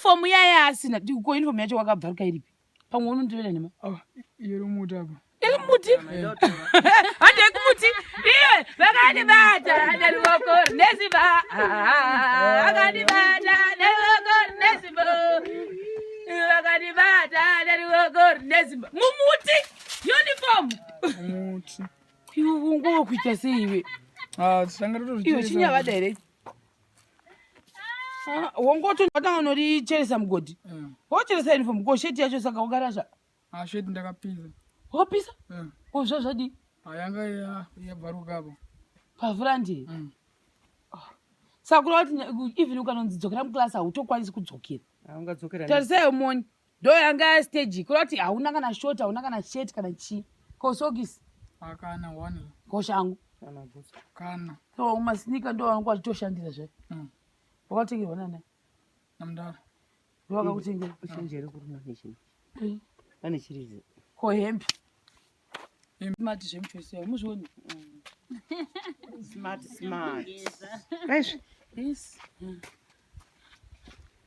Uniform yaya asina ko uniform yacho wakabvaruka iripi? Pamwe unondivela nhema. Oh, iri muti apa. Iri muti? Hande kumuti. Iye vakandibata neruoko rine simba. Vakandibata neruoko rine simba. Vakandibata neruoko rine simba. Mumuti uniform. Muti. Iwe ungowa kuita sei iwe? Ah, tanga totozvicheresa. Iwe chinyavada here? Ah, wongoto watanga unoricheresa mugodhi. Wocheresa uniform ko sheti yacho saka wakarasha. Ah, sheti ndakapisa. Wapisa? Ko zva zvadii? Ah, yanga yabvaruka apo. Pafront. Ah. Saka kureva kuti even ukanonzi dzokera muclass hautokwanisi kudzokera. Haungadzokera. Tarisai moni. Ndo yanga ya stage kureva kuti hauna kana short, hauna kana shirt kana chii. Ko sokisi? Ah, kana one. Ko shangu? Kana bhutsu. Kana. So masneaker ndo vanonga vachitoshandira zve. Wakatengerwa nani? Namdara. Ndo vakakutengera. Uchenjere kuruma nechinhu. Pane chirizi. Ko hembe? Smart zvemuchoisi yayo muzvioni? Smart smart. Kaizvi. Yes.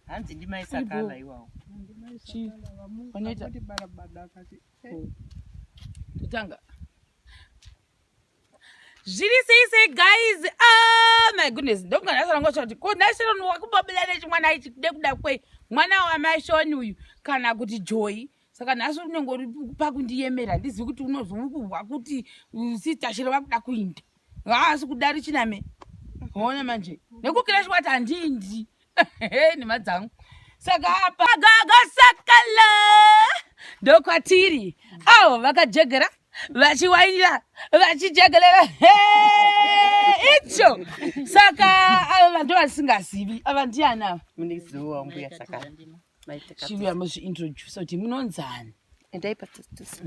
Hanzi ndimai Sakala iwawo. Chii? Wanoita? Totanga. Zviri sei sei guys? Oh my goodness. Ndokunga nhasi ranga kuti ko nhasi rano wakubabila nechimwana ichi kude kuda kwei? Mwana wamai Shoni uyu kana kuti Joy. Saka nhasi unenge uri pakundiyemera handizivi kuti unozoukuhwa kuti sister Shero vakuda kuinda. Haasi kuda richiname. Hona manje. Nekukira chikwati handindi. Nhema dzangu. Saka apa gaga sakala ndokwatiri avo vakajegera vachiwainira vachijegelera icho saka ava vanhu vasingazivi ava ndiani ava Munezivo wambuya Sakala. Chiuya muzviintroduce kuti munonzani. Endai patatusi.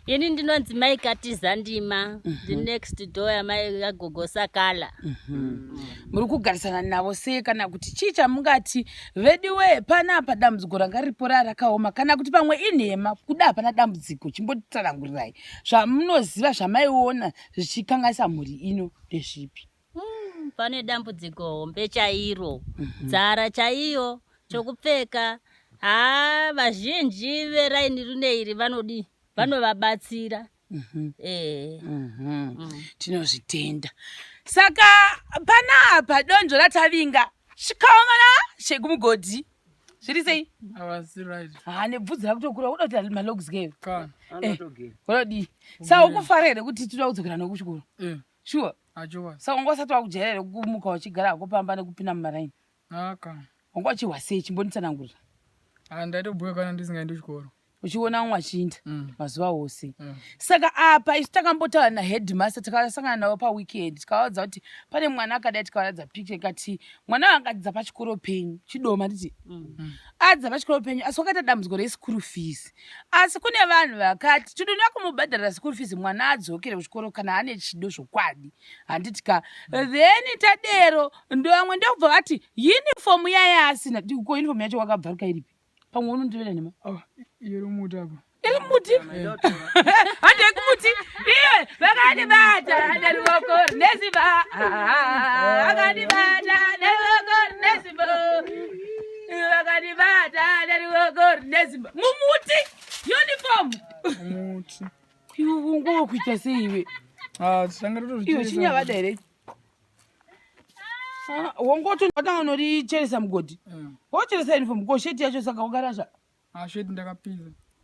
Ini ndinonzi Mai Katiza Ndima, the next door yamai yagogo Sakala. Muri kugarisana navo sei kana kuti chii chamungati veduwe panapa dambudziko ranga riripo raa rakaoma kana kuti pamwe inhema kuda hapana dambudziko chimbotsanangurirai zvamunoziva zvamaiona zvichikanganisa mhuri ino ndezvipi? Pane dambudziko hombe chairo, nzara chaiyo, chokupfeka. Haa vazhinji veraini rine iri vanodii vanovabatsira. Tinozvitenda. Saka panapa donzvo ratavinga chikaomana chekumugodhi zviri sei? Avasi right. Ha nebvudzi rakutokura uda kuti malogs keyo Kana. Unodii? Saka ukufara here kuti tinoda kudzokera nokuchikoro? Sure. Achowa. Saka wanga usati wakujaira here kumuka uchigara hako pamba nekupinda mumaraini? Aka. Wanga uchihwa sei? Chimbonditsanangurira. Ah, ndaitobhuya kana ndisingaendi kuchikoro. Uchiona vamwe vachiinda mazuva ose. Saka apa isu takambotaura naheadmaster takasangana navo paweekend tikavaudza kuti pane mwana akadai tikavaratidza picture ikati mwana uyu angadzidza pachikoro penyu chidoma nditi adzidza pachikoro penyu asi wakaita dambudziko reschool fees asi kune vanhu vakati tinoda kumubhadharira school fees mwana adzokere kuchikoro kana ane chido zvokwadi handiti ka then tadero ndovamwe ndokubva vati uniform yaya asina ko uniform yacho wakabvaruka iripi pamwe unondivela nhema Oh, iri muti apa. Iri muti? Hande kumuti. Iye vakandibata neruoko rine simba. Vakandibata neruoko rine simba. Vakandibata neruoko rine simba. Mumuti uniform. Muti. Iwe ungowa kuita sei iwe? Ah, tanga totozvicheresa. Iwe chinyavada here? Ah, wongoto watanga unoricheresa mugodhi. Wocheresa uniform ko sheti yacho saka wakarasha. Ah, sheti ndakapisa.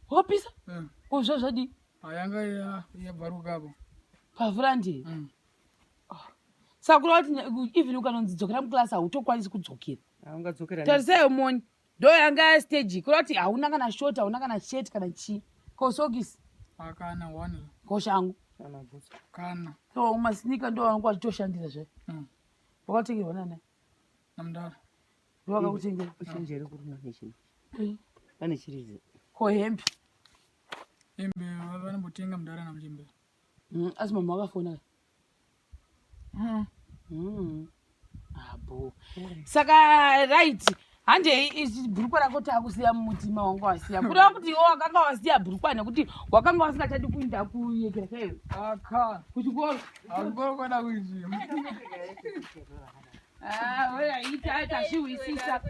Wapisa? Ko zva zvadii? Ah, yanga yabvaruka apo. Pafront? Saka kureva kuti even ukanonzi dzokera muclass hautokwanisi kudzokera. Haungadzokera. Tarisai moni. Ndo yanga ya stage kureva kuti hauna kana short, hauna kana shirt kana chii. Ko sokisi? Ah, kana one. Ko shangu? Kana bhutsu. Kana. So masneaker ndo vanonga vachitoshandira zve. Wakatengerwa nani? Namdara. Ndo vakakutengera. Uchenjere kuruma nechinhu. Pane chirizi. Ko hembe? Hembe vanombotenga mudhara namuchembere. Asi mama vakafona. Abo. Saka right. Handei bhurukwa rako takusiya mumutima wanga wasiya. Kureva kuti iwe wakanga wasiya bhurukwa nekuti wakanga wasingachadi kuinda kuyekera kaiwe. Aka. Kuchikoro. Kuchikoro kwada kuizvi. Ah, oya ita tazvihwisisa.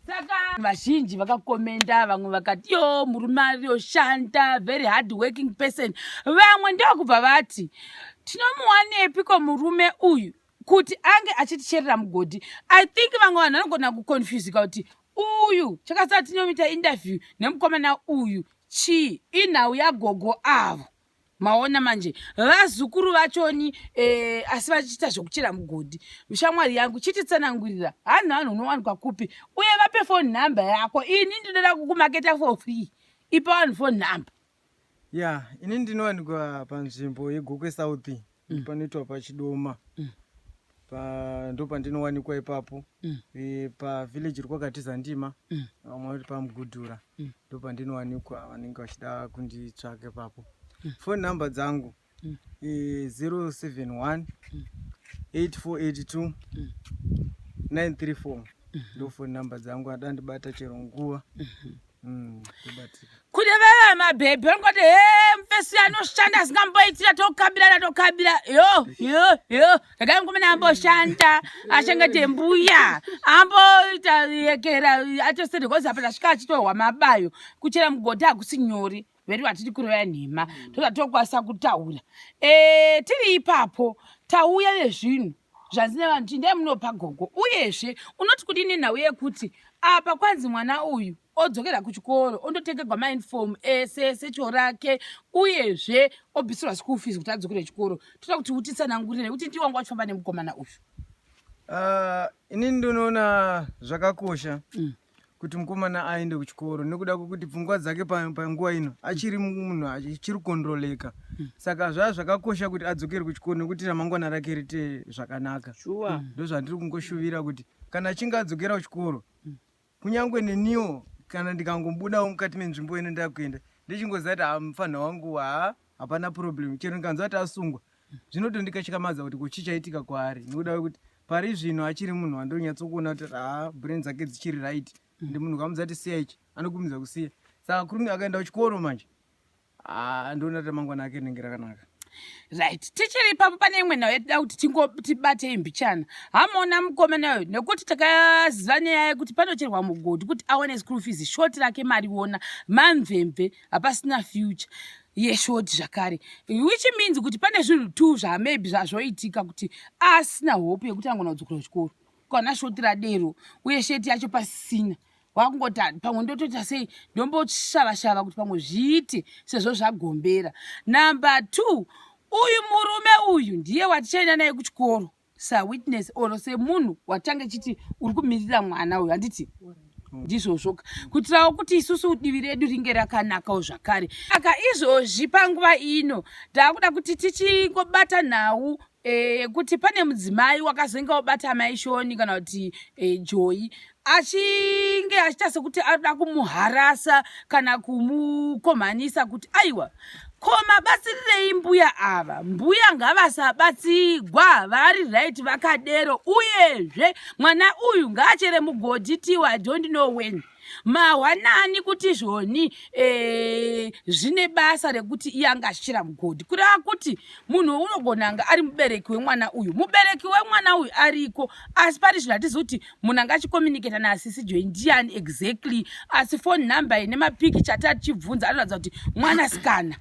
Saka vazhinji vakakomenda, vamwe vakati yo murume ariyoshanda, very hard working person. Vamwe ndokubva vati tinomuwanepi ko murume uyu kuti ange achiticherera mugodhi. I think vamwe vanhu vanogona kuconfusika kuti uyu chakasati tinomuita interview nemukomana uyu chii, inhau yagogo avo. Maona manje vazukuru vachoni asi vachiita zvekuchera mugodhi. Shamwari yangu, chititsanangurira hanhu hanhu unowanikwa kupi, uye vape phone number yako. Ini ndinoda kukumaketa for free, ipa vanhu phone number. Ya, ini ndinowanikwa panzvimbo yeGokwe South, panoitwa paChidoma. Ndo pandinowanikwa ipapo. Pavillage rikwaKatiza Ndima, vamwe vari paMugudhura. Ndo pandinowanikwa, vanenge vachida kunditsvaka ipapo. Phone number dzangu 071 8482 934, ndo phone number dzangu. Ada ndibata chero nguva. Ndobatika. Kune vaya mabhebhi vanongoti he mufesi anoshanda asingamboitira, tokabirana tokabira, yo yo yo, regai mukomana amboshanda, achengete mbuya, amboita yekera atosere apa tasvika achitorwa mabayo. Kuchera mugodhi hakusi nyore vedu, hatidi kureva nhema, toda tokwanisa kutaura. Tiri ipapo tauya nezvinhu zvanzi nevanhu kuti ndai munopa gogo. Uyezve unoti kudini nhau yekuti apa kwanzi mwana uyu odzokera kuchikoro, ondotengerwa mauniform ese secho rake, uyezve obvisirwa school fees kuti adzokere chikoro? Toda kuti utitsanangurire nekuti ndiwe wanga uchifamba nemukomana uyu. Inini ndinoona zvakakosha kuti mukomana aende kuchikoro nekuda kwekuti pfungwa dzake panguva ino achiri munhu achiri kukondroleka. Saka zvaa zvakakosha kuti adzokere kuchikoro nekuti ramangwana rake riite zvakanaka. Ndo zvandiri kungoshuvira, kuti kana achinge adzokera kuchikoro, kunyange neniwo kana ndikangobudawo mukati menzvimbo ino ndakuenda, ndichingoziva kuti ha, mufanha wangu ha, hapana problem. Chero ndikanzwa kuti asungwa, zvinotondikatyamadza kuti kuchi chaitika kwaari, nekuda kwekuti pari zvino achiri munhu wandonyatsokuona kuti ha, brain dzake dzichiri right. Ndi munhu ukamudza kuti siya ichi, anokurumidza kusiya. Saka kurumidza akaenda kuchikoro manje, ah, ndoona kuti ramangwana ake rinenge rakanaka. Right, tichiri ipapo, pane imwe nhau yatida kuti tibate imbichana. Hamona mukomana uyu, nekuti takaziva nyaya yekuti panocherwa mugodhi kuti awane school fees, short rake mariona mamvemve, hapasina future yeshort zvakare, which means kuti pane zvinhu two zvamaybe zvazvoitika kuti asina hope yekuti angona kudzokera kuchikoro kana short radero, uye shirt yacho pasina. Wakungoti pamwe ndotoita sei, ndomboshava-shava kuti pamwe zviite sezvo zvagombera. Number two, uyu murume uyu ndiye watichaenda naye kuchikoro sawitness or semunhu watange chiti uri kumirira mwana uyu, handiti ndizvozvoka, kuitirawo kuti isusu divi redu ringe rakanakawo zvakare. Saka izvozvi panguva ino taakuda kuti tichingobata nhau yekuti pane mudzimai wakazenge wabata mai Shoni kana kuti Joy, achinge achiita sekuti arikuda kumuharasa kana kumukomhanisa kuti aiwa, ko mabatsirirei mbuya ava? Mbuya ngavasabatsigwa, vari right vakadero. Uyezve mwana uyu ngaachere mugodhi tiwa, I don't know when mahwanani kuti zvoni zvine basa rekuti iye anga achichera mugodhi, kureva kuti munhu unogona anga ari mubereki wemwana uyu. Mubereki wemwana uyu ariko, asi pari zvino hatizivi kuti munhu anga achicommunicata naasisi Joy ndiani exactly, asi phone number ine mapikicha ati atichibvunza anoratidza kuti mwanasikana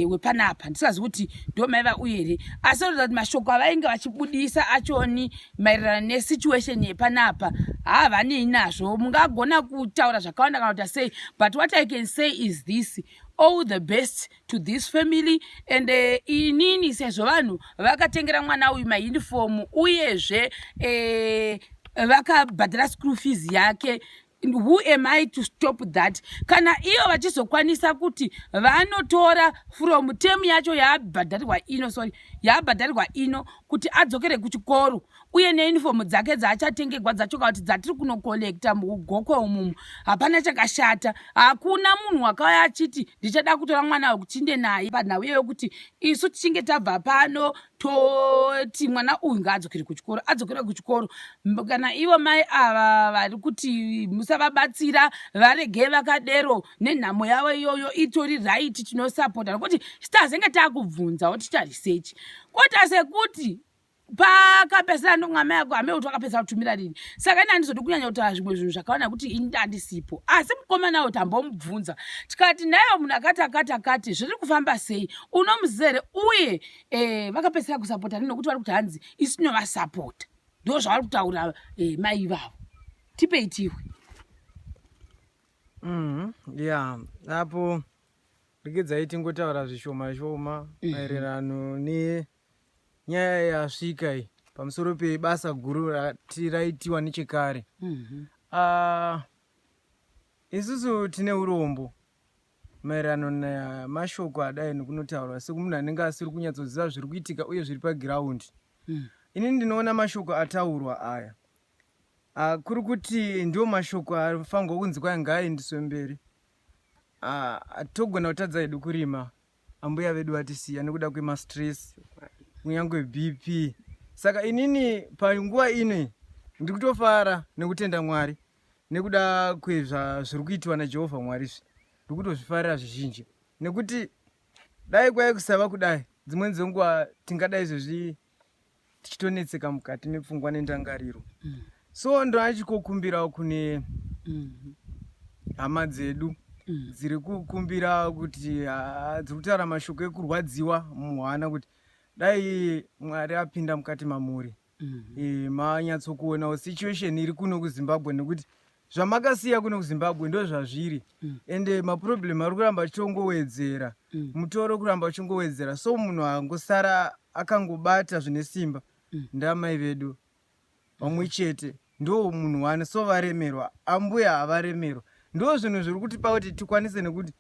wepanapa. Ndisingazivi kuti ndo maiva uyu here, asi anoratidza kuti mashoko avainge vachibudisa achoni maererano nesituation yepanapa havanei nazvo. Mungagona kutaura zvakawanda kana kuita sei, but what I can say is this: all the best to this family. And inini sezvo vanhu vakatengera mwana uyu mauniform, uyezve vakabhadhara school fees yake, who am I to stop that? Kana iyo vachizokwanisa kuti vanotora from term yacho yaabhadharirwa ino, sorry, yaabhadharirwa ino, kuti adzokere kuchikoro, uye neunifomu dzake dzaachatengegwa dzacho kana kuti dzatiri kunokolekta mugokwe umumu, hapana chakashata. Hakuna munhu wakauya achiti ndichada kutora mwana uyu kuti inde naye panhau iyoyo. Kuti isu tichinge tabva pano toti mwana uyu ngaadzokere kuchikoro, adzokere kuchikoro. Kana ivo mai ava vari kuti musavabatsira, varege vakadero nenhamo yavo iyoyo, itori right, tinosapota, nokuti tazenge taakubvunzawo, ticha research, kota sekuti. Pakapesana ndomwamai ako hame kuti wakapesa kutumira rini. Saka ini handizodi kunyanya kutaura zvimwe zvinhu zvakaona kuti ini ndandisipo. Asi mukomana uyu tambomubvunza. Tikati naiwo munhu akati akati akati zviri kufamba sei? Unomuziva here? Uye eh, vakapesana kusapota rini nokuti vari kuti hanzi isu tinovasapota. Ndozvavari kutaura eh, mai ivavo. Tipei tihwe. Yeah, apo regedzai tingotaura zvishoma shoma maererano nenyaya yasvika iyi pamusoro pebasa guru rati raitiwa nechekare. Isusu tine urombo maererano nemashoko adai nekunotaurwa sekumunhu anenge asiri kunyatsoziva zviri kuitika uye zviri pagiraundi. Inini ndinoona mashoko ataurwa aya kuri kuti ndiwo mashoko anofanirwa kunzi kwai ngaaendeswe mberi. Togona kutadza hedu kurima, ambuya vedu vatisiya nekuda kwemastress kunyange BP. Saka inini panguva ino ndiri kutofara nekutenda Mwari nekuda kwezvazviri kuitiwa naJehovha Mwari izvi, ndiri kutozvifarira zvizhinji nekuti dai kwai kusava kudai dzimweni dzenguva tingadai izvezvi tichitonetseka mukati mepfungwa nendangariro. So ndoachikokumbirawo kune hama dzedu dziri kukumbira kuti dziri kutaura mashoko ekurwadziwa muhana kuti dai Mwari apinda mukati mamuri. Manyatsokuonawo situation iri kuno kuZimbabwe nekuti zvamakasiya kuno kuZimbabwe ndo zvazviri. Ende maproblem ari kuramba achitongowedzera, mutoro kuramba uchingowedzera. So munhu angosara akangobata zvine simba ndamai vedu vamwe chete, ndo munhu wani. So varemerwa, ambuya havaremerwa. Ndo zvinhu zviri kutipa kuti tikwanise nekuti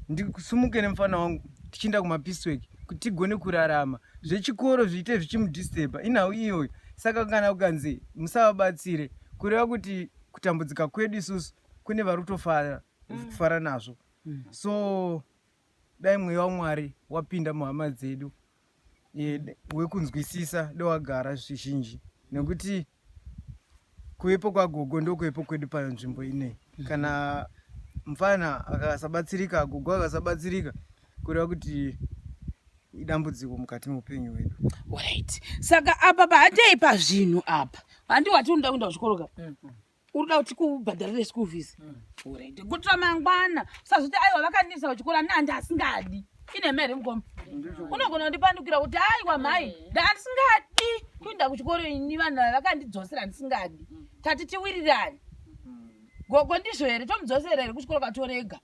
ndisumuke nemufana wangu tichienda kumapiecework kuti tigone kurarama, zvechikoro zviite zvichimudisturba inhau iyoyo. Saka kana kukanzi musavabatsire, kureva kuti kutambudzika kwedu isusu kune vari kutofara kufara nazvo. So dai mweya waMwari wapinda muhama dzedu wekunzwisisa dowagara zvizhinji, nekuti kuvepo kwagogo ndokuvepo kwedu panzvimbo inei. Kana mufana akasabatsirika, gogo akasabatsirika, kureva kuti idambudziko mukati meupenyu hwedu. Right. Saka apa pahatei pazvinhu apa. Handi wati unoda kuenda kuchikoro ka? Uri kuda kuti kubhadharire school fees. Alright. Kuitira mangwana usazoti aiwa vakandiisa kuchikoro ani handi asingadi. Ine mari mukoma. Unogona kundipandukira kuti aiwa mhai ndandisingadi kuenda kuchikoro ini vanhu ava vakandidzosera ndisingadi. Tati tiwirirane. Gogo ndizvo here tomudzosera here kuchikoro katorega?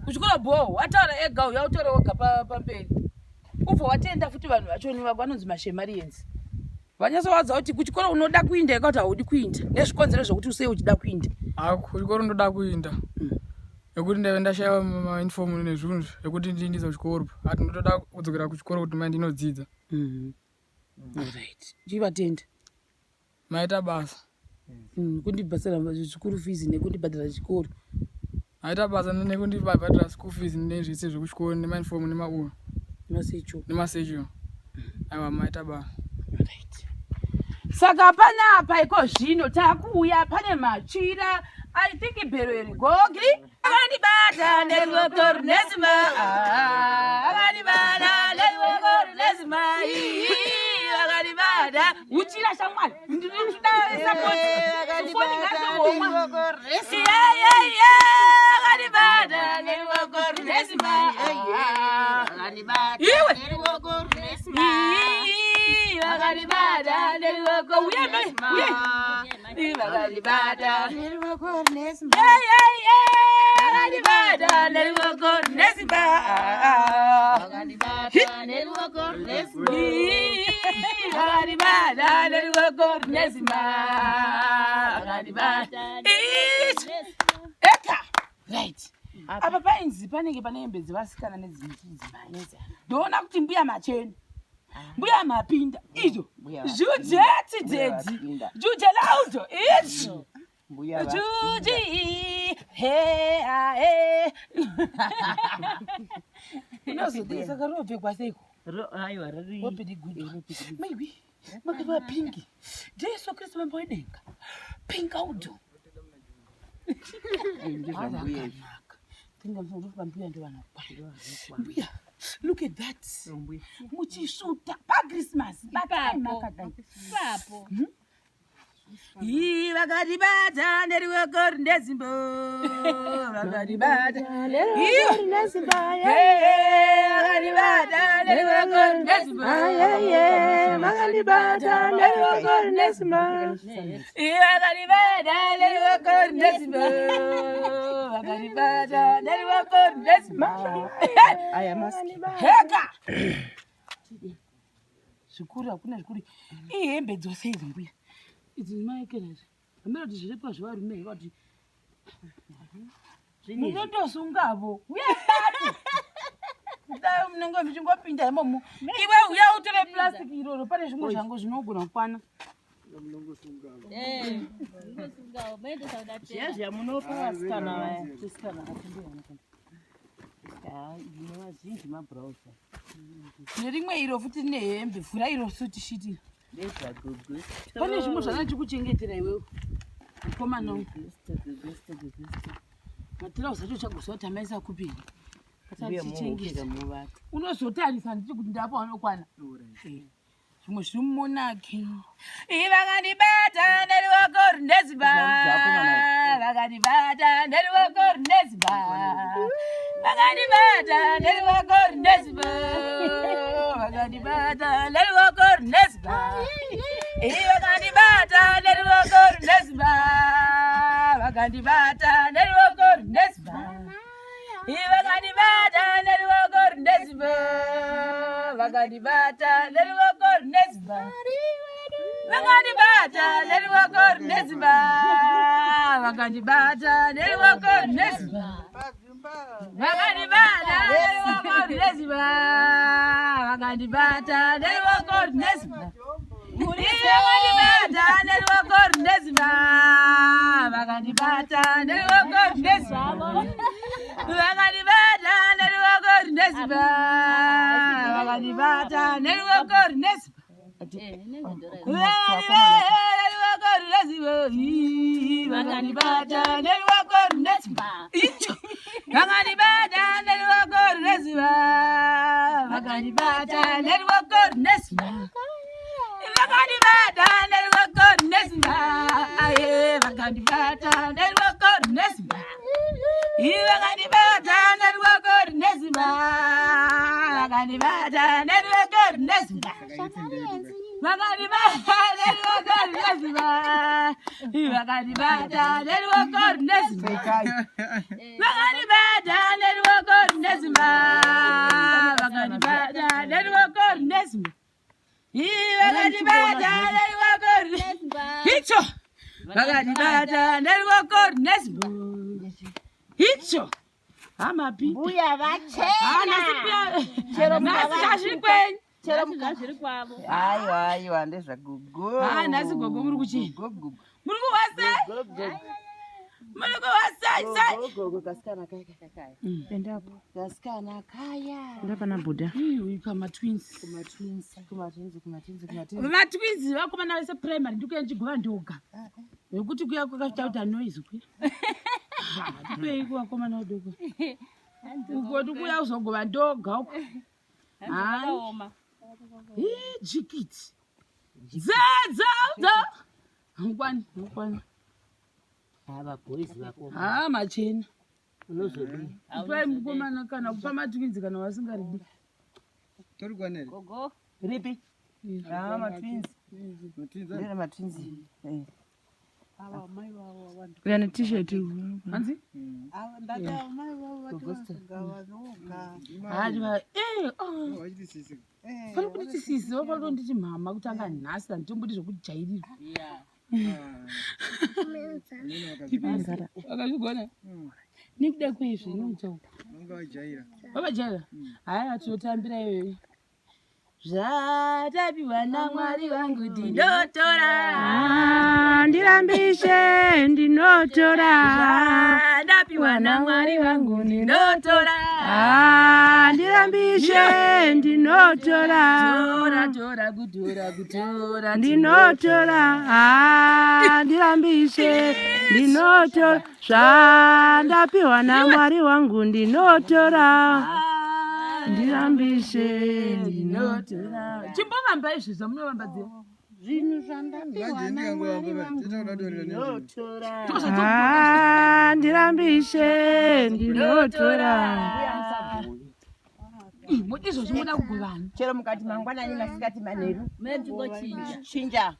Kuchikoro bho wataura ega uya utore woga pamberi. Ubva watenda futi vanhu vachoni vako vanonzi mashemarians. Vanyatsovaudza kuti kuchikoro unoda kuinda eka kuti haudi kuinda nezvikonzero zvekuti usei uchida kuinda. Kuchikoro ndoda kuinda nekuti ndaive ndashaiwa mauniform nezvinhu zvekuti ndiindise kuchikoro, ati ndotoda kudzokera kuchikoro kuti mai ndinodzidza. Right. Chivatenda. Maita basa. Kundibhadhara school fees nekundibhadhara chikoro. Maita basa nekundibhadhara school fees nezvese zvekuchikoro nemauniform nemauyo. Nemasecho. Nemasecho. Aiwa maita basa. Right. Saka panapa iko zvino takuuya pane machira. I think ibhero iri gogi. Akandibata neruoko rune simba. Akandibata neruoko rune simba. Akandibata. Uchira shamwari. Ndinoda support. Foni ngazvomwa. Yeah yeah yeah. Akandibata neruoko rune simba. Iwe. Akandibata neruoko. Uye mai. Uye. Akandibata. Yeah yeah yeah. Akandibata neruoko rune simba. Akandibata neruoko rune simba. Akandibata. Eka. Right. Apa painzi panenge pane hembe dzevasikana nedzidzimai. Ndoona kuti mbuya machena. Mbuya mapinda. Izvo. Zhujeti dzedzi. Juje laudo. Izvo. Juji. He a he. Unozodii saka rinopfekwa seiko? Aiwa riri. Wapidi gudu. Maiwi. Makava pingi. Jesu Kristu mambo wedenga. Pinga udo. Ndizvo mbuya. Tinga mbuya ndo vanokwana. Mbuya. Look at that. Muchisvuta paChristmas. Batai makadai. Ipapo. Ii, vakatibata neruoko rune zimbo vakatibata Ii, hey, vakatibata neruoko rune zimbo Makandibata neruoko rune simba. Ii, vakatibata neruoko rune zimbo vakatibata neruoko rune zimbo. Aya maski. Heka zvikuru hakuna zvikuru. Ihembe dzose idzi mbuya idzi maekera izvi hameno kuti zviripo zvevarume here kuti munotosungavo uya bate dai munenge muchingopinda imomo. Iwe uya utore plastic iroro, pane zvimwe zvangu zvinogona kukwana. Eh, munosungawo. Maendesa Zviya kudatera. zviya munopa vasikana vaya. Tusikana vazhinji mabrowser. Nerimwe iro futi rine hembe, vhura iro suti shiti. Ndezvagogo. Pane zvimwe zvana chikuchengetera iwewe mukomana uyu. Gusto, gusto. Matirauzi acho chagoziva kuti amaisa kupi here. Mbuya Atichengeta. muhokera muvata. Unozotarisa nditi kuti ndapo anokwana. Zvimwe zviri mumonaki. Vakandibata neruoko rune zimba, vakandibata neruoko rune zimba, vakandibata neruoko rune zimba, vakandibata neruoko rune zimba, vakandibata neruoko rune zimba, vakandibata neruoko rune zimba, vakandibata neruoko rune zimba, vakandibata neruoko rune zimba, vakandibata neruoko rune zimba, vakandibata neruoko rune zimba, vakandibata neruoko rune zimba, vakandibata neruoko rune zimba, vakandibata neruoko rune zimba, vakandibata neruoko rune zimba, vakandibata neruoko rune zimba, vakandibata neruoko rune zimba. Eh, inenge ndora. Neruoko rune zimba, vakandibata neruoko rune zimba, icho vakandibata neruoko rune zimba, vakandibata neruoko rune zimba, vakandibata neruoko rune zimba, aye vakandibata neruoko rune zimba, vakandibata neruoko rune zimba, vakandibata neruoko rune zimba, vakandibata neruoko rune zimba, vakandibata neruoko rune zimba, vakandibata neruoko rune zimba, vakandibata neruoko rune zimba, vakandibata neruoko rune icho, vakandibata neruoko rune zimba icho hamapi. Mbuya vachena. Nhasi nhasi zvazviri kwenyu. Chero Zvazviri kwavo. Aiwa, aiwa, ndezvagogo. Ah, nhasi gogo muri kuchena. Gogo. Muri kuhwasei? Muri kuhwasei sei? Gogo, kasikana kaya kaya kaya. Endapo. Kasikana kaya. Ndapana Buddha. Kamatwins. Kumatwins, kumatwins, kumatwins, kumatwins. Matwins vakomana vese primary ndikuya ndichigova ndoga nekuti kuya kwakaita kuti anoise kuya tipei kuvakomana vadoko uko ndikuya kuzogova ndoga uko. Hai. Zvakaoma. Ii, jikiti dzedzadzo hankwani hankwani. Ava boys vako. Ha, machena. Unozodii? Kupai mukomana kana kupa matwins kana vasingaridi. Tori kwanere. Gogo. Ripi? Ah, matwins. Matwins. Ndera matwins. Eh. Uya ne-t-shirt. Hanzi Gogosta. hati Oh, vachiti sisi. Pari kunditi sisi, vapari kunditi mhama kutanga nhasi, handitomboti zvokujairira. Yeah. Amene Akazvigona nekuda kweizvi inoita vanga vajaira. Vavajaira haya, tinotambira iyoyo zvatapiwa naMwari vangu ndinotora. Ndirambishe ndinotora. Zvandapiwa naMwari vangu ndinotora. Ah, ndirambishe ndinotora. Tora, tora, kutora, kutora. Ndinotora. Ah, ndirambishe ndinotora zvandapiwa naMwari wangu ndinotora. Ah. Ndirambishe ndinotora. Chimbovamba izvi zvamunovamba dziya. Zvinhu zvandapiwa naMwari wangu ndinotora. Ah, ndirambishe ndinotora. Moti izvozvi muda kugovana. Chero mukati mangwanani, masikati, manheru. Mendingochinja. Chinja.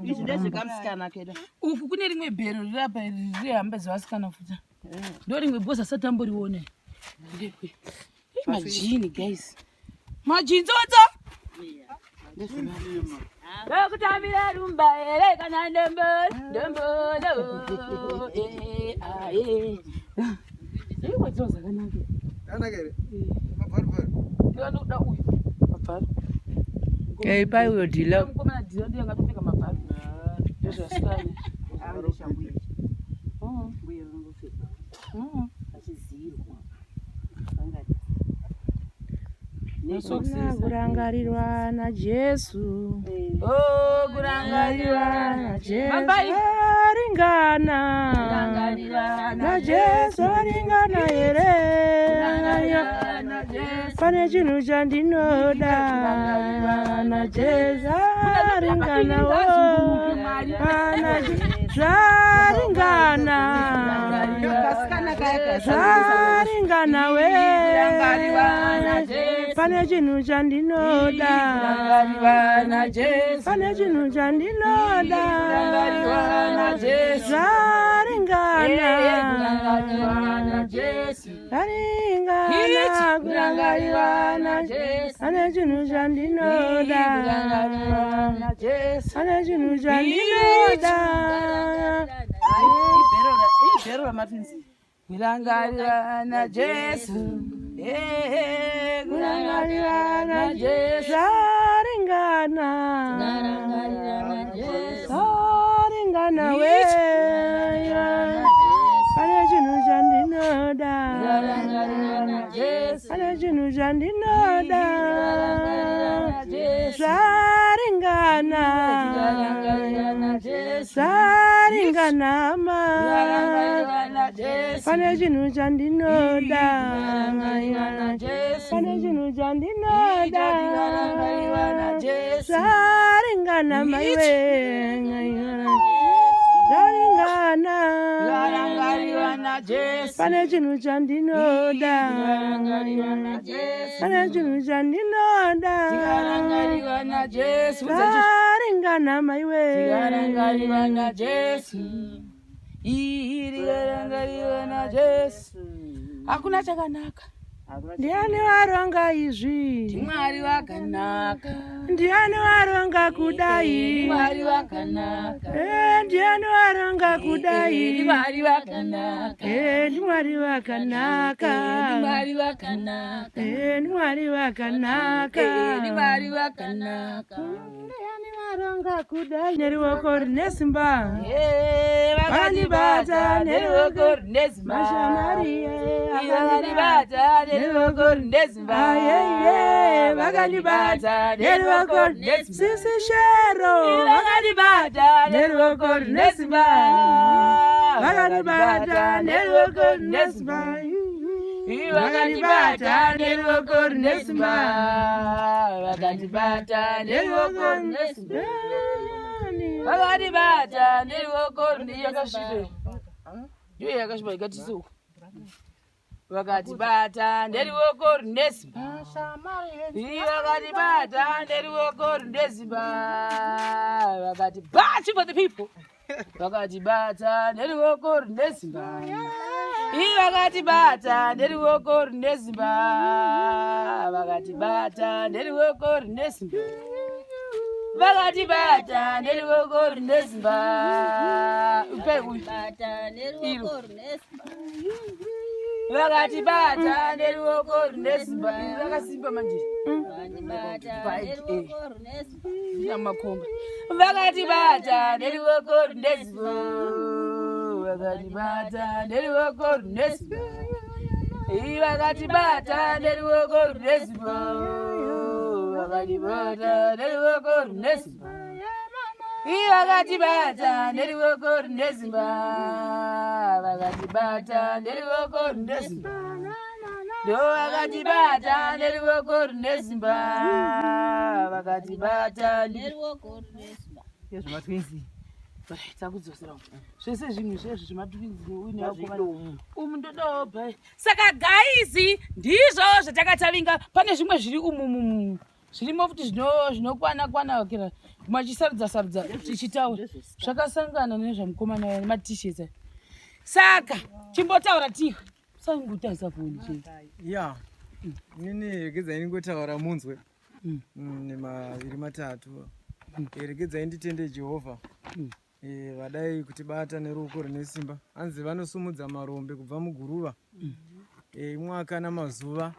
Izvi ndezvekamusikana kedu. Uku kune rimwe bhero riri apa riri hamba dzevasikana futa. Ndo rimwe bhozi asati amboriona. Ndekwe. Majini guys. Majinzotso. Ndokutambira rumba here kana ndombo ndombo do eh ah eh. Iwe dzino zvakanaka. Zvakanaka here? Mabvaru bvaru. Ndinoda uyu. Mabvaru. Ei pai uyo dhila. Mukomana dhila ndiye angatopfeka mabvaru. Ndozvasikana. Kuna kurangarirwa naJesu. Oh, kurangarirwa naJesu Bambai. aringana. Kurangarirwa naJesu aringana here. Pane chinhu chandinoda naJesu aringana wo. Pana zvaringana. Kasikana kaya Zvaringana we. Pane chinhu chandinoda. Pane chinhu chandinoda. Zvaringana. Zvaringana kurangarirwa naJesu. Pane chinhu chandinoda. Pane chinhu chandinoda. Ibhero ramatwins. Kurangarirwa naJesu. Eh, Kurangarirwa naJesu. Zvaringana. Zvaringana we. Pane chinhu chandinoda. Pane chinhu chandinoda. Zvaringana. Zvaringana ma. Pane chinhu chandinoda. Pane chinhu chandinoda. Zvaringana maiwe. Zvaringana. Pane chinhu chandinoda. Pane chinhu chandinoda. Zvaringana maiwe. Tikarangarirwa naJesu. Tikarangarirwa naJesu. Hakuna chakanaka. Ndiani waronga izvi? Mwari wakanaka. Ndiani waronga kudai? Mwari wakanaka. Eh, ndiani waronga kudai? Mwari wakanaka. Eh, ndiMwari wakanaka. Mwari wakanaka. Eh, ndiMwari wakanaka. Mwari wakanaka. Ndiani waronga kudai? Neruoko rine simba. Eh, vakandibata neruoko rine simba. Mashamariye Vakandibata neruoko rine simba. Ayeye, vakandibata neruoko rine simba. Sisi Shero Vakandibata neruoko rine simba. Vakandibata neruoko rine simba. Vakandibata neruoko rine simba. Vakandibata neruoko rine simba. Vakandibata neruoko rine yakasviba. Ndiyo yakasviba ikatise uku. Vakatibata neruoko rine simba. Vakatibata neruoko rine simba. Vakati batch for the people. Vakatibata neruoko rine simba. Vakatibata neruoko rine simba. Vakatibata neruoko rine simba. Vakatibata neruoko rine simba. Upe uyu. Bata neruoko rune simba. Vakatibata neruoko rine simba. Iri rakasimba manje. Vakatibata neruoko rune simba. Nyamakomba. Vakatibata neruoko rine simba. Vakatibata neruoko rine simba. Vakatibata neruoko rine simba. Vakatibata neruoko rine simba. Vakatibata neruoko rine simba. Vakatibata neruoko rine simba. Ndovakatibata neruoko rune simba, vakatibata neruoko rune simba. Nezvematwinzi. Takudzosera zvese zvinhu zvezvo zvematwinzi uine umu ndodawo bhai. Saka guys, ndizvo zvatakatavinga. Pane zvimwe zviri umu zvirimo futi zvinokwana kwana kira machisarudza sarudza tichitaura zvakasangana nezvamukomana waya nematishets. Saka chimbotaura tiwe usangotarisa foni chete. Ya, inini regedzai ndingotaura munzwe nemaviri matatu. Regedzai nditende Jehovha vadai kutibata neruoko rune simba. Hanzi vanosumudza marombe kubva muguruva. Mwaka namazuva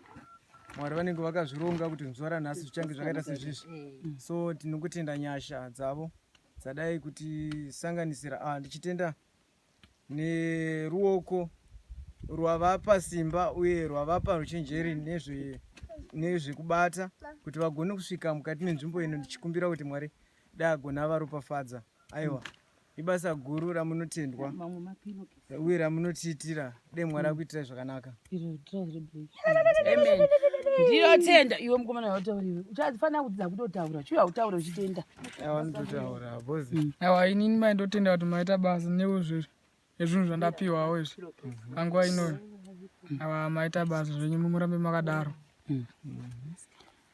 Mwari vanenge vakazvironga kuti zuva ranhasi zvichange zvakaita sezvizvi. So tinongotenda nyasha dzavo dzadai kutisanganisira. Ndichitenda neruoko rwavapa simba uye rwavapa ruchenjeri nezvekubata kuti vagone kusvika mukati menzvimbo ino. Ndichikumbira kuti Mwari dai agona varopafadza. Aiwa, ibasa guru ramunotendwa uye ramunotiitira. Dai Mwari akuitirai zvakanaka. Amen. Ndinotenda iwe mukomana wautaura iwe. Uchafanira kudzidza kutotaura. Chiuya utaure uchitenda. Aiwa, ndinototaura bozi. Aiwa, inini mai ndotenda kuti maita basa neuzvezvi nezvinhu zvandapiwawo izvi panguva inoyo. Aiwa, maita basa zvenyu, murambe makadaro.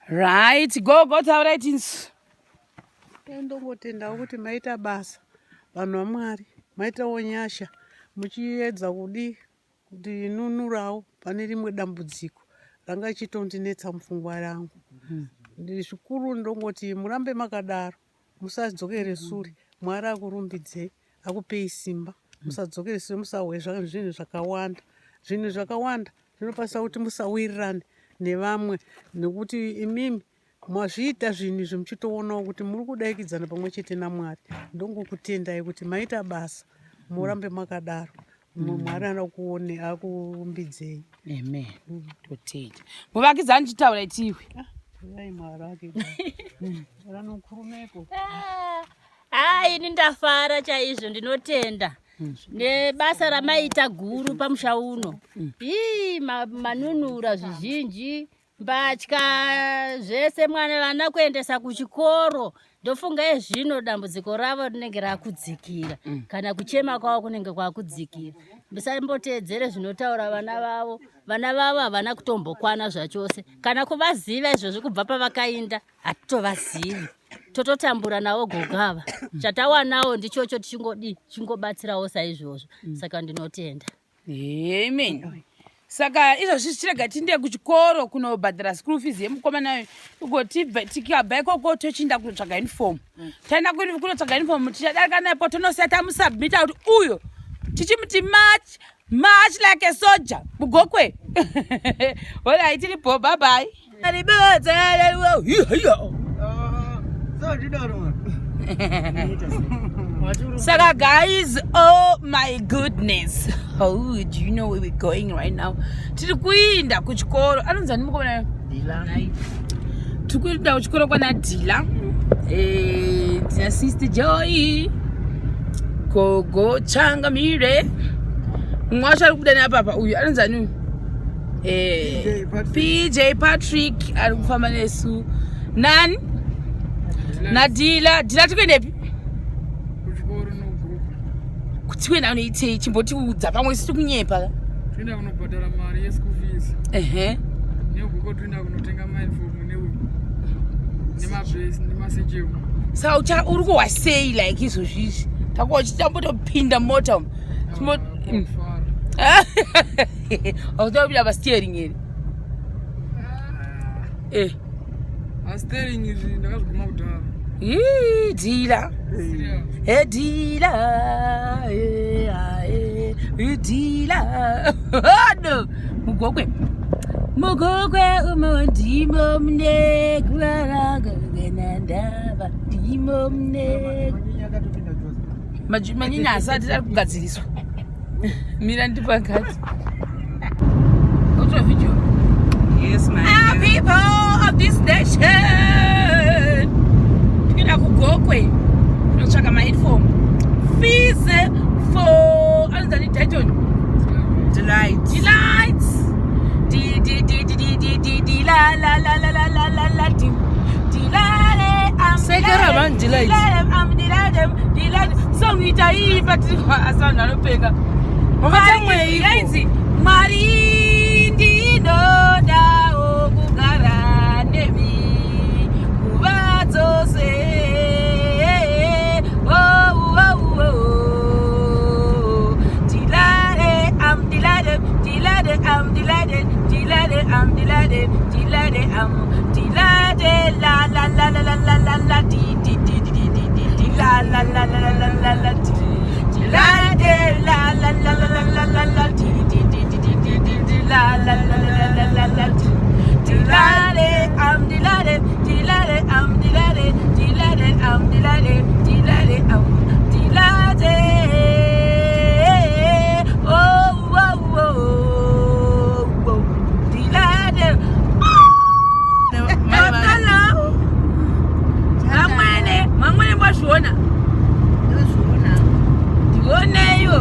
Right, go taura tinsu. Ndongotendawo kuti maita basa vanhu vaMwari, maitawo nyasha muchiedza kudi kutinunurawo pane rimwe dambudziko ranga richitondinetsa mupfungwa rangu. Zvikuru ndongoti murambe makadaro, musadzokere sure. Mwari akurumbidzei, akupei simba. Musadzokere sure, musahwe zvinhu zvakawanda. Zvinhu zvakawanda zvinokwanisa kuti musawirirane nevamwe, nekuti imimi mazviita zvinhu izvi muchitoonawo kuti muri kudaikidzana pamwe chete naMwari. Ndongokutendai kuti maita basa, murambe makadaro. Mwari anokuone akurumbidzei. Amen. Totenda. Muvakidzani chitaura itiwe. Uyai Mwari ake. Ranokurumeko. Ah, ini ndafara chaizvo, ndinotenda nebasa ramaita guru pamusha uno. Ii, manunura zvizhinji, mbatya zvese, mwana vana kuendesa kuchikoro. Ndofunga ezvino dambudziko ravo rinenge rakudzikira, kana kuchema kwavo kunenge kwakudzikira. Musamboteedzere zvinotaura vana vavo. Vana vavo havana kutombokwana zvachose, kana kuvaziva izvozvo kubva pavakainda hatitovazivi, tototambura navo gogo ava. Chatawanawo ndichocho, tichingodi tichingobatsirawo saizvozvo. Saka ndinotenda. Amen. Saka izvozvi zvichirega tiinde kuchikoro kunobhadhara school fees yemukomana uyu, tigotibva tikabva ikoko tochiinda kunotsvaga uniform. Taenda kunotsvaga uniform, tichadarika napo tonosiya tamusubmita kuti uyo tichimuti march march like a soldier mugokwe. Alright, tiripo, bye bye. Saka guys, oh my goodness. Oh, do you know where we're going right now? Tiri kuinda kuchikoro. Anonzi ani mukomana? Dila. Tiri kuinda kuchikoro kwana Dila. Tina Sister Joy. Gogo Changamire. Mumwe wacho ari kubuda neapapa uyu anonzi ani uyu? PJ Patrick ari kufamba nesu. Nani? Nadila. Dila tikuendepi? Kuchikoro nogroup. Kuti kuenda unoitei? Chimbotiudza pamwe isu tikunyepa. Toenda kunobhadhara mari yeschool fees. Ehe. Neugoko toenda kunotenga mauniform nemabhesi nemasecheu. Saka uri kuhwa sei like izvozvi izvi? Takuwa uchitambotopinda mota umu. Kufara. Hautopinda pasteering here? Steering izvi ndakazviguma kudhara. Ii, Dila. Serious. Hey, Dila. Eh, ah, eh, Dila. No. Mugokwe. Mugokwe umo ndimo mune kuvaranga ndava ndimo mune manyenya asati ari kugadziriswa. Mira ndipakati. Utora video. Yes, my Ah, people of this nation. Tikuenda kuGokwe kunotsvaka mauniform. Fees for anonzi ani Dayton. Delight. Delight. Di di One delight. I'm delighted, delighted. Song ita iyi but asi vanhu vanopenga. Wakatsamweiko? Yainzi Mwari ndinodawo kugara nemi nguva dzose. Oh, oh, oh. Delighted, I'm delighted, delighted, I'm delighted, delighted, I'm delighted, delighted, I'm delighted. La la la la la la la la di di di di di di di di la la la la la la la la di. Delighted, la la la la la la la la di di di di di di di di la la la la la la la la di. Delighted, I'm delighted, delighted, I'm delighted, delighted, I'm delighted, delighted, I'm delighted. Oh, oh, oh, oh, delighted. Makala. Vamwene, vamwene mbazviona. Ndioneiwo,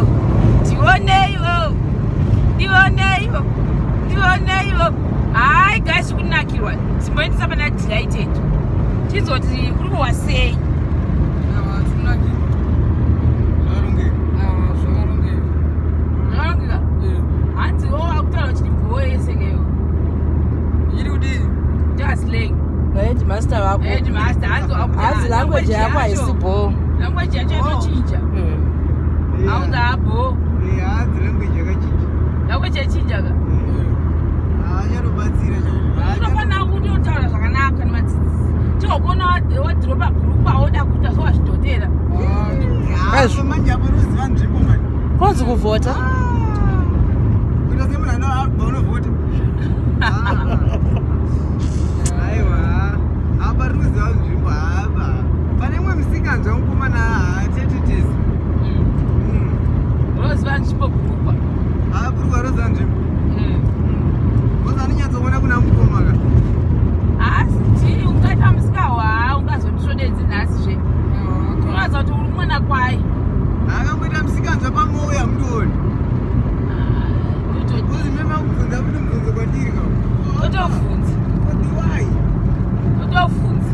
ndioneiwo, ndioneiwo, ndioneiwo. Hayi guys, kunakirwa. Timboendesa pana Delighted. Tizoti kuri kuwa sei. Zvakarongeka. Zvakarongeka. Hanzi wo akutaura uchiti bho yese keyo. Iri kudii? Just Headmaster vako. Headmaster hanzi Hanzi language yako haisi bho. Language yacho yatochinja. Hanzi abo. Hanzi language yakachinja. Language yachinja ka. Achatobatsira. Unofanira kutotaura zvakanaka nemadzidzisi. Tigokona wadhiropa bhuruku awoda kuita sowazvidhotera. Manje apa unoziva nzvimbo manje. Kwanzi kuvhota. Kuita semunhu anobva unovhota. Aiwa, apa riri kuziva nzvimbo apa. Pane imwe musikanzwa mukomana hatetetesi. Unoziva nzvimbo bhurukwa. Bhurukwa roziva nzvimbo. Kozi anonyatsoona kuna mukoma ka. Asi ti ungaita musikahwa ungazondisvodedzi nhasi zve. Unoratidza kuti uri mwana kwai. Akamboita musikanzwa pamouya mundioni. Kozi memakubvunza kuti mubvunzo kwandiri ka. Totobvunza. Kodi why? Totobvunza.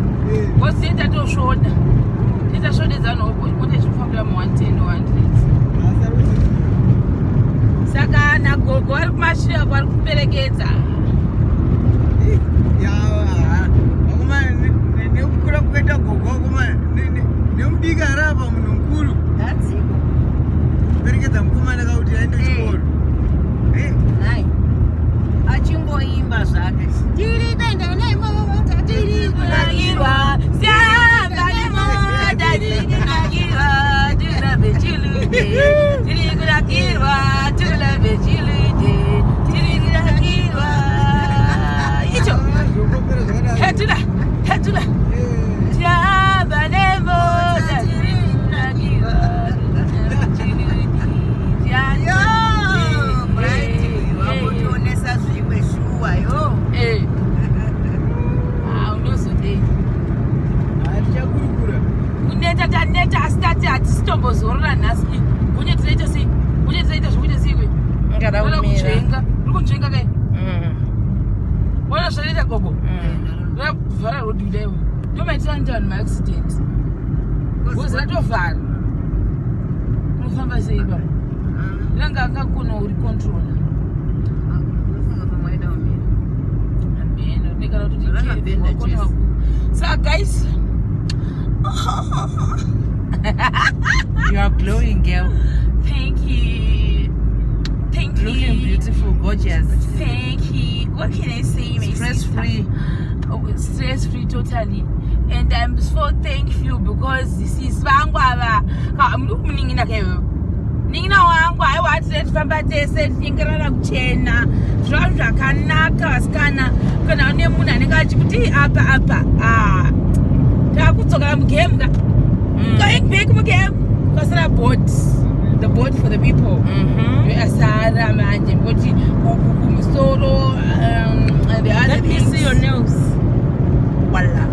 Ngozi tatosvoda. Titasvodedza nhoko mote zvinofambira mu110 100. Saka nagogo vari kumashure vari kuperekedza. Nekukura kukaita gogo akoma nemudiki ari apa munhu mukuru kuperekedza mukomana kakuti aende kuchikoro. Hai, achingoimba zvake. Tiri kuenda nemota, tiri Kunakirwa, siyamba nemota, tiri kunakirwa, tiri chilude. Tiri kunakirwa, tiri chilude. Tiri kunakirwa. Icho. Hetula, hetula. Siyamba nemota, tiri kunakirwa, tiri chilude. Yo, Bright, wambotionesa zvimwe shuwa yo. Eh. Ah, unozodei? Tichakurukura. Kuneta, taneta, asi tati hatisi tombozorora nhasi. Kunye tinoita sei? Kunye tinoita zvokuita sei kwe? Ngada Unoda kumira. kunzvenga. Uri kunzvenga kai? Ona zvanoita gogo. Rakuvhara road kudaiwo. Ndomaitira anoita vanhu maaccident. Ngozi ratovhara. Unofamba sei baba? Ranga akakona uri controller. Unofunga pamwaida umira. Ameno, nekana kuti Rakabhenda wakona chese. Saka guys, You are glowing, girl. Thank you. Thank you. Looking beautiful, gorgeous. Thank you. What can I say, my Stress sister? free. Oh, stress free totally. And I'm so thankful because sis vangu ava muri kumuning'ina kaiwewe nin'ina wangu aiwa tine tifamba tese tichinyengerana kuchena zvinova zvakanaka vasikana. Kana une munhu anenge achikuti "Ii, apa apa." Ah, takudzokera mugame ka, going back mugame kwasara board, the board for the people. Asara manje ngokuti kumusoro, the other Let me things. see your nails. Voila.